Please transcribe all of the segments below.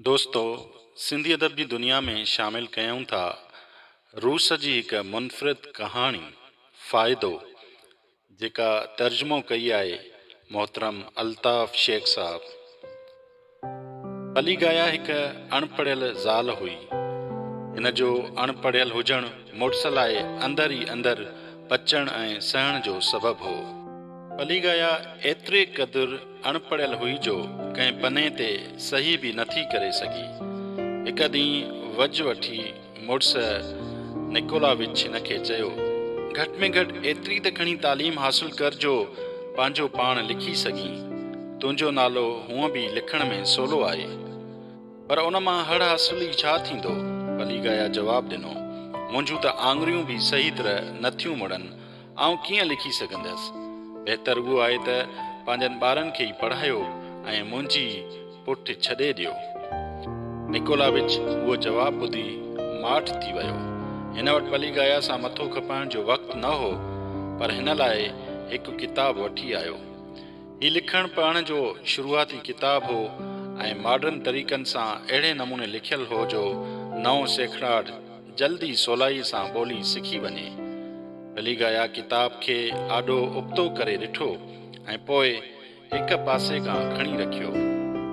دوستو سنڌي ادب جي دنيا ۾ شامل ڪيون ٿا روس جي هڪ منفرد ڪهاڻي فائدو جيڪا ترجمو ڪئي آهي محترم الطاف شيخ صاحب. علي گايا هڪ اڻپڙهيل زال هئي. هن جو اڻپڙهيل هجڻ مڙس لاء اندر ئي اندر پچڻ ۽ سهڻ جو سبب هو. پليگايا ايتري قدر اڻپڙهيل هئي جو ڪنهن پني تي صحيح به نٿي ڪري سگهي. هڪ ڏينهن وجهه وٺي مڙس نڪولاوچ هن کي چيو، گهٽ ۾ گهٽ ايتري ته کڻي تعليم حاصل ڪر جو پنهنجو پاڻ لکي سگهين. تنهنجو نالو هونء به لکڻ ۾ سولو آهي. پر ان مان هڙ حاصل ئي ڇا ٿيندو؟ پليگايا جواب ڏنو، منهنجون ته آڱريون به صحيح طرح نٿيون مڙن. آئون ڪيئن لکي سگهندس؟ بهتر اهو آهي ته پنهنجن ٻارن کي ئي پڙهايو ۽ منهنجي پٺ ڇڏي ڏيو. نڪولاوچ اهو جواب ٻڌي ماٺ ٿي ويو. هن وٽ پليگايا سان مٿو کپائڻ جو وقت نه هو، پر هن لاء هڪ ڪتاب وٺي آيو. هي لکڻ پڙهڻ جو شروعاتي ڪتاب هو ۽ ماڊرن طريقن سان اهڙي نموني لکيل هو جو نئون سيکڙاٽ جلدي سولائيء سان ٻولي سکي وڃي. پليگايا ڪتاب کي آڏو ابتو ڪري ڏٺو ۽ پوء هڪ پاسي کان کڻي رکيو.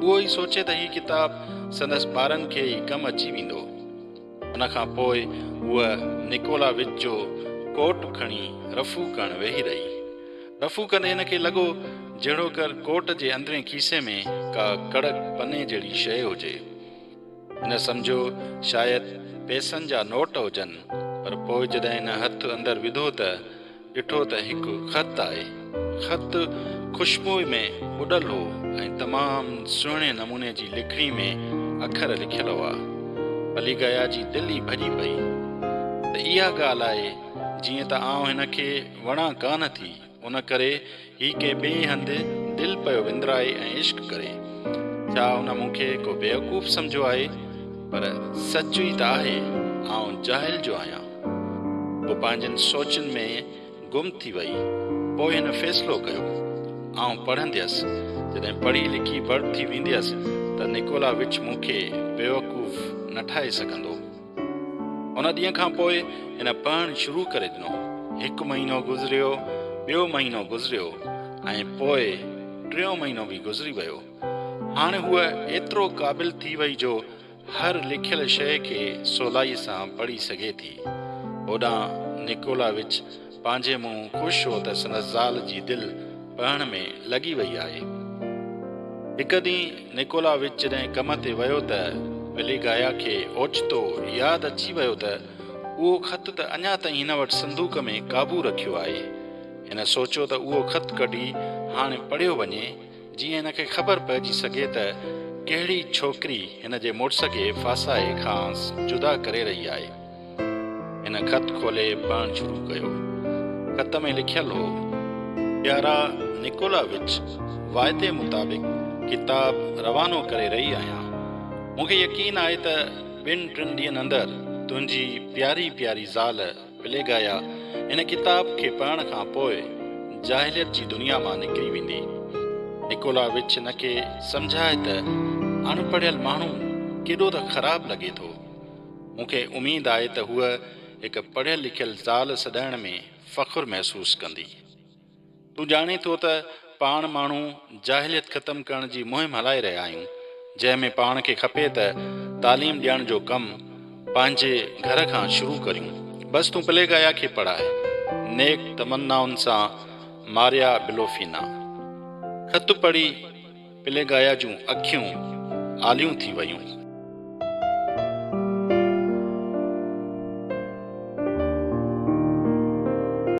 اهو ئي سوچي ته هي ڪتاب سندس ٻارن کي ئي ڪم اچي ويندو. ان کان پوء هوء نڪولاوچ جو ڪوٽ کڻي رفو ڪرڻ ويهي رهي. رفو ڪندي هن کي لڳو جهڙوڪر ڪوٽ جي اندرين کيسي ۾ ڪا ڪڙڪ پني جهڙي شيء هجي. هن سمجهيو شايد پئسن جا نوٽ هجن، پر پوء جڏهن هن هٿ اندر وڌو ته ڏٺو ته هڪ خط آهي. خط خوشبوء ۾ ٻڏل هو ۽ تمام سهڻي نموني جي لکڻي ۾ اکر لکيل هئا. پليگايا جي دل ئي ڀڄي پئي ته اها ڳالهه آهي، جيئن ته آئون هن کي وڻان ڪانه ٿي. ان ڪري هي ڪنهن ٻئي هنڌ دل پيو وندرائي ۽ عشق ڪري. ڇا هن مون کي ڪو بيوقوف سمجهيو آهي؟ پر سچ ئي ته آهي، آئون جاهل جو آهيان. هوء پنهنجين سوچن ۾ گم ٿي وئي. پوء هن فيصلو ڪيو، آئون پڙهنديس. جڏهن پڙهي لکي بڙ ٿي وينديس ته نڪولا وچ مون کي بيوقوف نه ٺاهي سگهندو. ان ڏينهن کان پوء هن پڙهڻ شروع ڪري ڏنو. هڪ مهينو گذريو، ٻيو مهينو گذريو ۽ پوء ٽيون مهينو به گذري ويو. هاڻ هوء ايترو قابل ٿي وئي جو هر لکيل شيء کي سولائيء سان پڙهي سگهي ٿي. هوڏانهن نڪولاوچ پنهنجي منهن خوش هو ته سندس زال جي دل پڙهڻ ۾ لڳي وئي آهي. هڪ ڏينهن نڪولاوچ جڏهن ڪم تي ويو ته پليگايا کي اوچتو ياد اچي ويو ته اهو خط ته اڃا تائين هن وٽ صندوق ۾ قابو رکيو آهي. هن سوچيو ته اهو خط ڪڍي هاڻي پڙهيو وڃي جيئن هن کي خبر پئجي سگهي ته ڪهڙي ڇوڪري هن جي مڙس کي ڦاسائي کانئس جدا ڪري رهي آهي. هن خط کولي پڙهڻ شروع ڪيو. خط ۾ لکيل هو. پيارا نڪولاوچ، واعدي مطابق ڪتاب روانو ڪري رهي آهيان. مون کي يقين آهي ته ٻن ٽن ڏينهن اندر تنهنجي پياري پياري زال پليگايا هن ڪتاب کي پڙهڻ کان پوء جاهليت جي دنيا مان نڪري ويندي. نڪولاوچ هن کي سمجهائي ته اڻپڙهيل ماڻهو ڪيڏو ته خراب لڳي ٿو. مون کي اميد آهي ته هوء هڪ پڙهيل لکيل زال سڏائڻ ۾ فخر محسوس ڪندي. تون ڄاڻين ٿو ته پاڻ ماڻهو جاهليت ختم ڪرڻ جي مهم هلائي رهيا آهيون، جنهن ۾ پاڻ کي کپي ته تعليم ڏيڻ جو ڪم پنهنجي گهر کان شروع ڪريون. بس تون پليگايا کي پڙهاء. نيڪ تمنائن سان ماريا بلوفينا. خط پڙهي پليگايا جون اکيون آليون ٿي ويون.